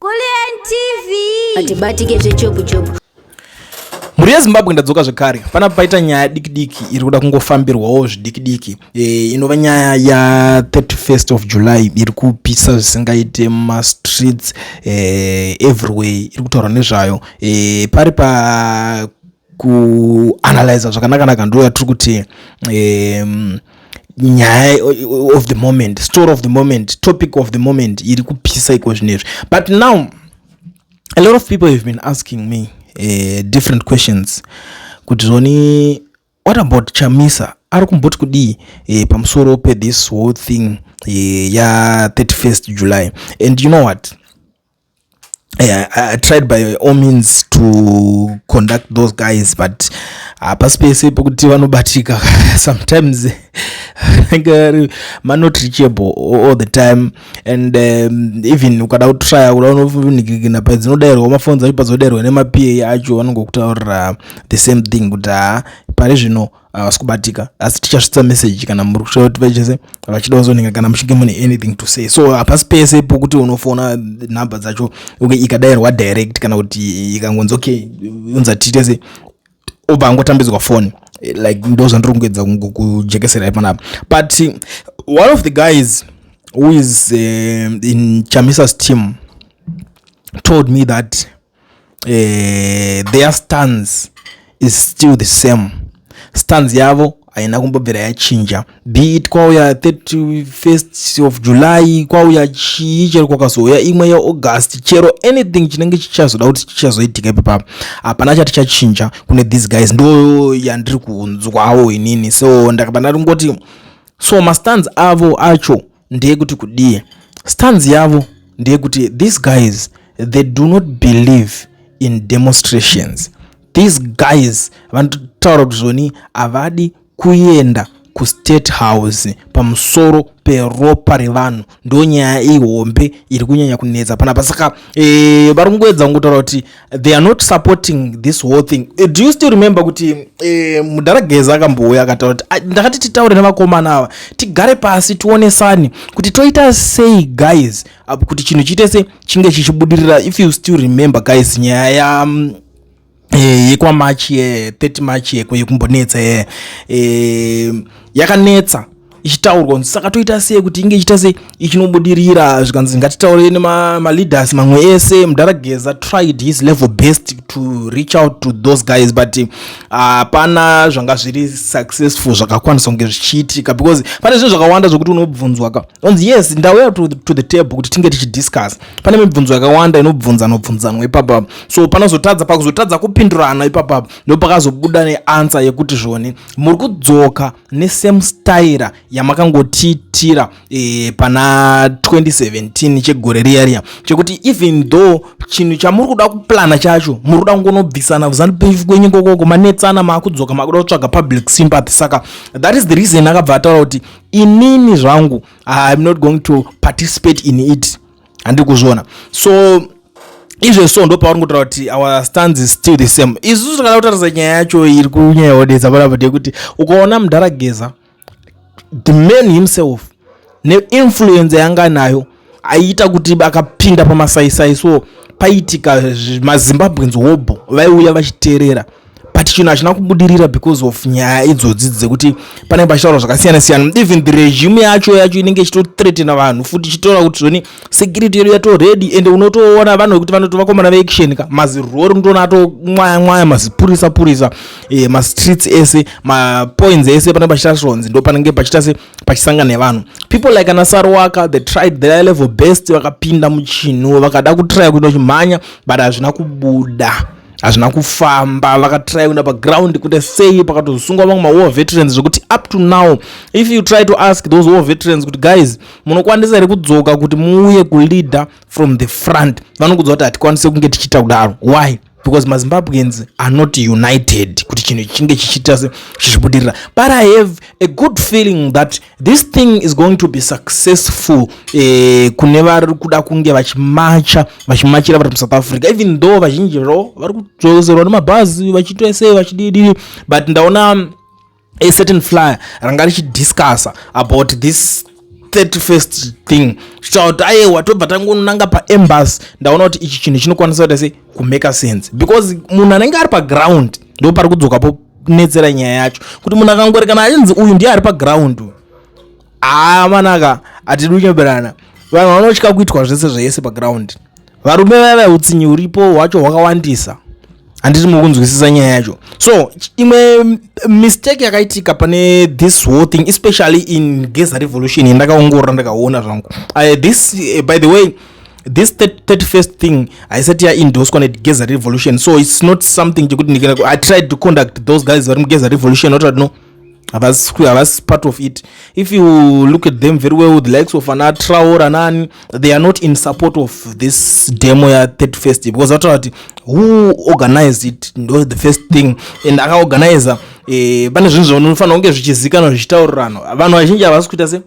Kulliant TV. Atibatike zvechopu chopu. Mhuri yeZimbabwe, ndadzoka zvekare. Panapa paita nyaya diki diki iri kuda kungofambirwawo zvidiki diki, inova nyaya ya 31st of July iri kupisa zvisingaite mumastreets, everywhere iri kutaurwa nezvayo. Pari pa kuanalyza zvakanaka-naka, ndo yatiri kuti nyaya of the moment, story of the moment, topic of the moment iri kupisa iko zvinezvi. But now a lot of people have been asking me different questions kuti zvoni, what about Chamisa? Ari kumboti kudii pamusoro pethis whole thing ya 31st July? And you know what? I tried by all means to conduct those guys, but hapasi pese pekuti vanobatika. Sometimes vanenge manot reachable all the time, and even ukada kutrya kuda unonikikina padzinodayirwa mafoni dzacho, padzodayirwa nemaPA acho, vanongokutaurira the same thing kuti haa, pari zvino havasi kubatika, asi tichasvitsa message kana muri kuti vachese vachida kuzoninga, kana muchinge mune anything to say. So hapasi pese pokuti unofona nhamba dzacho, okay, ikadayirwa direct kana kuti ikangonzi okay, unza tiite se, obva angotambidzwa foni. Like, ndo zvandiri kungoedza kujekesera panapa. But one of the guys who is in Chamisa's team told me that their stance is still the same. Stance yavo haina kumbobvira yachinja, be it kwauya 31st of July, kwauya chii, chero kwakazouya imwe yeAugust, chero anything chinenge chichazoda kuti chichazoitika ipapapo, hapana chati chachinja kune these guys. Ndo yandiri kunzwawo inini. So ndakabva ndaringoti, so mastands avo acho ndeyekuti kudii? Stands yavo ndeyekuti these guys, they do not believe in demonstrations. These guys vanotaura kuti zvoni havadi kuenda kuState House pamusoro peropa revanhu. Ndo nyaya ihombe iri kunyanya kunetsa panapa. Saka vari kungoedza kungotaura kuti they are not supporting this whole thing. Do you still remember kuti mudhara Geza akambouya akataura kuti, "Ah, ndakati titaure nevakomana ava, tigare pasi, tionesane kuti toita sei, guys, kuti chinhu chiite se chinge chichibudirira?" If you still remember, guys, nyaya ya yekwaMarch, ye 30 March, yekumbonetsa, yakanetsa ichitaurwa kunzi saka toita sei kuti inge ichiita sei, ichinobudirira. Zvikanzi ngatitaure nemaleaders mamwe ese. Mudhara Geza tried his level best to reach out to those guys, but hapana zvanga zviri successful zvakakwanisa kunge zvichiitika, because pane zvinhu zvakawanda zvokuti unobvunzwa ka, onzi yes, ndauya to the table kuti tinge tichidiscuss. Pane mibvunzo yakawanda inobvunzanwa bvunzanwa ipapapa, so panozotadza, pakuzotadza kupindurana ipapapa, ndo pakazobuda neanswer yekuti zvoni muri kudzoka nesame style yamakangotiitira pana 2017 chegore riya riya, chekuti even though chinhu chamuri kuda kuplana chacho, muri kuda kungonobvisana ZANU PF kwenyu ikokoko, manetsana, maakudzoka, makuda kutsvaga public sympathy. Saka that is the reason akabva ataura kuti inini zvangu I'm not going to participate in it. Handiri kuzviona. So izvezvo ndo pauri ngotaura kuti our stance is still the same. Isusu takada kutarisa nyaya yacho iri kunyanya kudetsa panapa ndeyekuti ukaona mudhara Geza, the man himself, neinfluence yanga nayo, aiita kuti akapinda pamasaisai, so paitika maZimbabweans hobho vaiuya vachiteerera, but chinhu hachina kubudirira because of nyaya idzodzi dzekuti panenge pachitaurwa zvakasiyana siyana. Even the regime yacho inenge ichitothreatena vanhu futi, ichitaura kuti zvoni security yedu yato ready, ende unotoona vanhu vekuti vanoti vakomana veaction ka, mazirori unotoona atomwaya mwaya mazipurisa purisa, mastreets ese, mapoints ese panenge pachiita zvonzi ndo panenge pachiita se pachisangana nevanhu. People like ana Saruwaka, they tried their level best, vakapinda muchinhu, vakada kutrya kuenda kuchimhanya, but hazvina kubuda, hazvina kufamba. Vakatry kuenda paground kuita sei, pakatosungwa vamwe mawar veterans, zvekuti up to now if you try to ask those war veterans kuti guys, munokwanisa here kudzoka kuti muuye kuleader from the front, vanokudza kuti hatikwanisi kunge tichiita kudaro. Why? Because maZimbabweans are not united kuti chinhu chinge chichiita se chichibudirira. But I have a good feeling that this thing is going to be successful, kune vari kuda kunge vachimacha, vachimachira vari muSouth Africa, even though vazhinji ro vari kudzoserwa nemabhazi, vachiita sei, vachididii. But ndaona a certain flyer ranga richidiscussa about this 31st thing, tichitaura kuti aiwa, tobva tangonanga paembassy. Ndaona kuti ichi chinhu chinokwanisa kuita sei, kumake sense, because munhu anenge ari paground ndo pari kudzokapo netsera nyaya yacho, kuti munhu akangorekana achinzi uyu ndiye ari paground, haa manaka, hatidi kunyeberana. Vanhu vanotya kuitwa zvese zvese paground. Varume vaya, utsinyi huripo hwacho hwakawandisa, handiti mukunzwisisa nyaya yacho? So imwe mistake yakaitika pane this whole thing, especially in Geza Revolution, yandakaongorora ndakaona zvangu, this by the way, this 31st thing haisati yaendorswa neGeza Revolution, so it's not something chekuti I tried to contact those guys vari muGeza Revolution, not no, havasi part of it. If you look at them very well, the likes of ana Traor nani, they are not in support of this demo ya31st, because vataura kuti who organized it, ndo the first thing, and akaorganiza, pane zvinhu zvinofanira kunge zvichizikanwa, zvichitaurirana. Vanhu vazhinji havasi kuita se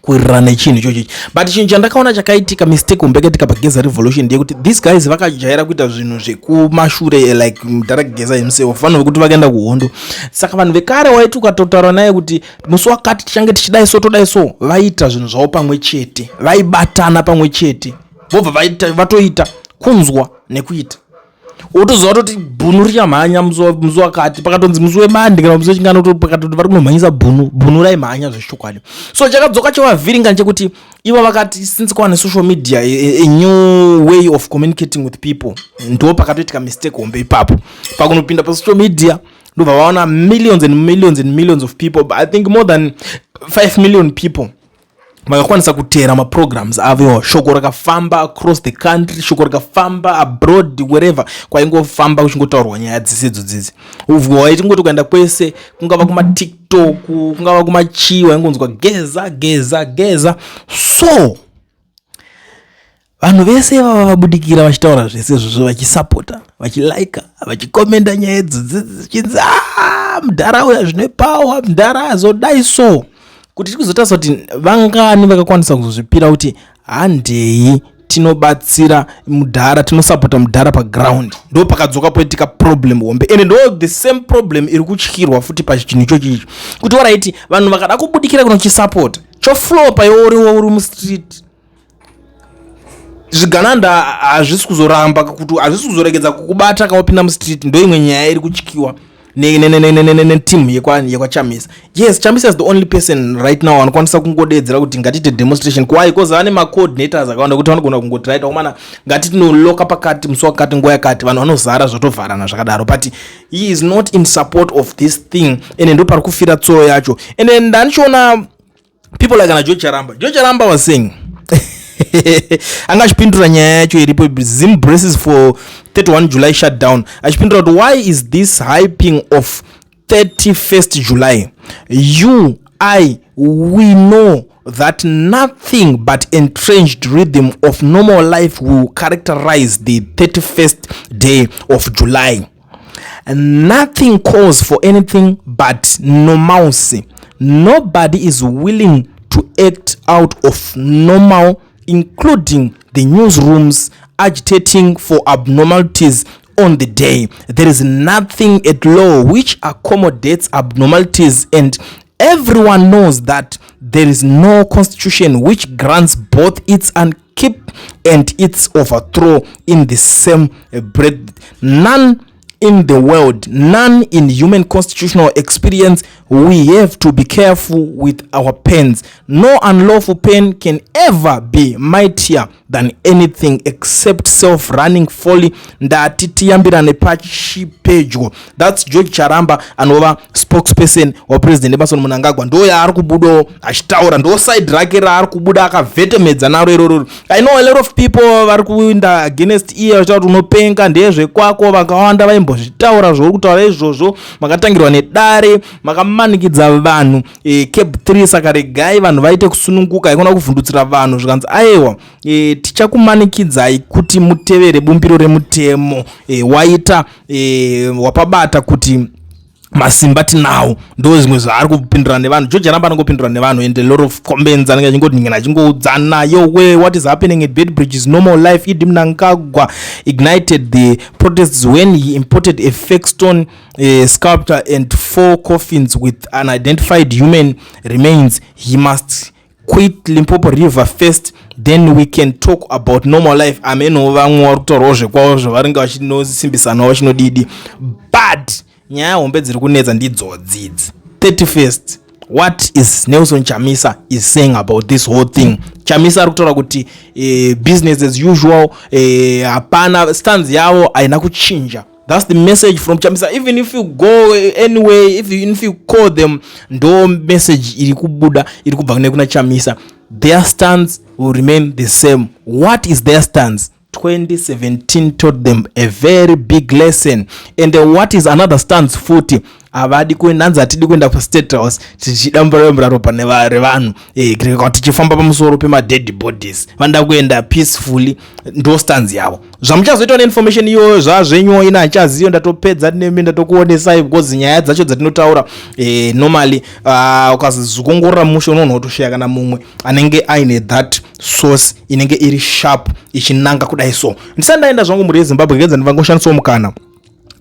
kuwirirana nechinhu ichocho ichi. But chinhu chandakaona chakaitika, mistake hombe yakaitika paGeza Revolution, ndeyekuti these guys vakajaira kuita zvinhu zvekumashure, like mudhara Geza himself, vanhu vekuti vakaenda kuhondo. Saka vanhu vekare waiti ukatotaura naye kuti musi wakati tichange tichidai so, todai so, vaiita zvinhu zvavo pamwe chete, vaibatana pamwe chete, vobva vatoita kunzwa nekuita. Wotoziva kutoti bhunu richamhanya musi wakati, pakatonzi musi wemandi kana musi wechingano, pakatoti vari kunomhanyisa bhunu, bhunu raimhanya zvechokwadi. So chakadzoka chavavhiringa nchekuti ivo vakati since kwava nesocial media, a new way of communicating with people, ndo pakatoitika mistake hombe ipapo. Pakunopinda pasocial media, ndobva vaona millions and millions and millions of people, I think more than 5 million people vakakwanisa kuteera maprograms avo. Shoko rakafamba across the country, shoko rakafamba abroad, wherever kwaingofamba kuchingotaurwa nyaya dzese idzodzidzi. Ubwo waitingoti kuenda kwese, kungava kumaTikTok, kungava kumachii, waingonzwa "Geza, Geza, Geza". So vanhu vese vava vabudikira vachitaura zvese izvozvo, vachisapota, vachilika, vachikomenda nyaya idzodzi, dzichinzi, "Ah, mudhara uya zvine power, mudhara azodai." So kuti tikuzotarisa kuti vangani vakakwanisa kuzozvipira kuti handei tinobatsira mudhara, tinosapota mudhara paground, ndo pakadzoka poitika problem hombe. Ende ndo the same problem iri kutyirwa futi pachinhu ichochi icho, kuti alright, vanhu vakada kubudikira kunochisapota, choflopa, iwe uri mustreet, zvigananda hazvisi kuzoramba kuti, hazvisi kuzoregedza kukubata kawapinda mustreet. Ndo imwe nyaya iri kutyiwa netimu yekwaChamisa. Yes, Chamisa is the only person right now anokwanisa kungodedzera kuti ngatiite demonstration. Why? Because vane macoordinators akawanda kuti vanogona kungoti, "Right, akomana, ngati tinoloka pakati musi wakati, nguva yakati," vanhu vanozara, zvotovharana zvakadaro. But he is not in support of this thing, ende ndo pari kufira tsoro yacho. Ende ndandichiona people like ana George Charamba. George Charamba was saying, anga achipindura nyaya yacho iripo, "Zim braces for 31 July shutdown," achipindura kuti, "Why is this hyping of 31st July? You, I, we know that nothing but entrenched rhythm of normal life will characterize the 31st day of July. Nothing calls for anything but normalcy. Nobody is willing to act out of normal, including the newsrooms agitating for abnormalities on the day. There is nothing at law which accommodates abnormalities, and everyone knows that there is no constitution which grants both its upkeep and its overthrow in the same breath. None in the world, none in human constitutional experience. We have to be careful with our pens. No unlawful pen can ever be mightier than anything except self-running folly. Ndati tiyambirane pachipedyo." That's George Charamba, anova spokesperson waPresident Emmerson Mnangagwa. Ndo yaari kubudawo achitaura, ndo side rake raari kubuda akavhetemedza naro irororo. I know a lot of people vari kuinda against iye, vachitaura kuti unopenga, ndezvekwako, vakawanda vaimbozvitaura zvauri kutaura izvozvo, makatangirwa nedare, makamanikidza vanhu CAB 3, saka regai vanhu vaite kusununguka, haikona kuvhundutsira vanhu. Zvikanzi aiwa, tichakumanikidzai kuti mutevere bumbiro remutemo. Waita wapabata kuti masimba tinawo. Ndo zvimwe zvaari kupindura nevanhu. George aramba anongopindura nevanhu, and a lot of comments anenge achingodingana, achingoudzana, "Yowe, what is happening at Beitbridge is normal life. ED Mnangagwa ignited the protests when he imported a fake stone sculpture and four coffins with unidentified human remains. He must Quit Limpopo River first, then we can talk about normal life. Ameno vamwe vari kutaurawo zvekwavo zvavanenge vachinosimbisanawo vachinodidi, but nyaya hombe dziri kunetsa ndidzodzidzi. 31st, what is Nelson Chamisa is saying about this whole thing? Chamisa ari kutaura kuti business as usual, hapana, stance yavo haina kuchinja. That's the message from Chamisa. Even if you go anyway, if you call them, ndo message iri kubuda, iri kubva nekuna Chamisa. Their stance will remain the same. What is their stance? 2017 taught them a very big lesson. And what is another stance futi? Havadi kuenda, hatidi kuenda paState House tichidamburambura ropa revanhu, tichifamba pamusoro pemadead bodies. Vanoda kuenda peacefully, ndo stance yavo. Zvamuchazoitawo neinformation iyoyo zvazvenyu, ina hachaziyo. Ndatopedza nemi, ndatokuonesai, because nyaya dzacho dzatinotaura, normally ukazozvikongorora mushe, unoona kutoshaya kana mumwe anenge aine that source inenge iri sharp ichinanga kudai. So ndisati ndaenda zvangu, mhuri yeZimbabwe, ngedza ndivangoshandisawo mukana.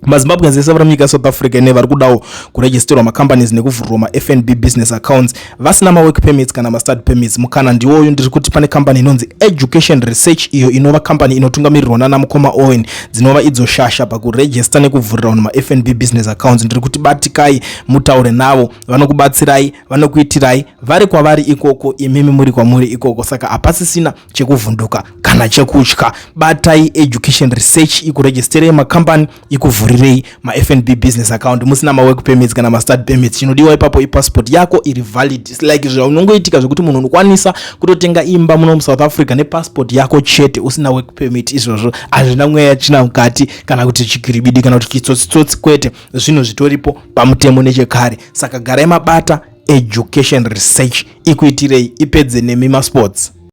MaZimbabweans ese vari munyika yeSouth Africa ne vari kudawo kuregisterwa macompanies nekuvhurirwa maFNB business accounts vasina mawork permits kana mastudy permits, mukana ndiwoyu. Ndiri kuti pane kambani inonzi Education Research, iyo inova kambani inotungamirirwa nana mukoma Owen, dzinova idzo shasha pakurejista nekuvhurira vanhu maFNB business accounts. Ndiri kuti batikai, mutaure navo, vanokubatsirai, vanokuitirai vari kwavari ikoko, imimi muri kwamuri ikoko. Saka hapasisina chekuvhunduka kana chekutya. Batai Education Research ikuregisterei makambani, ikuvhurirei maFNB business account musina mawork permits kana mastudy permits. Chinodiwa ipapo ipassport yako iri valid. It's like zvaunongoitika zvekuti munhu unokwanisa kutotenga imba muno muSouth Africa nepassport yako chete usina work permit. Izvozvo hazvina mweya tsvina mukati, kana kuti chikiribidi, kana kuti chitsotsitsotsi, kwete. Zvinhu zvitoripo pamutemo nechekare. Saka garai mabata Education Research ikuitirei, ipedze nemi masports.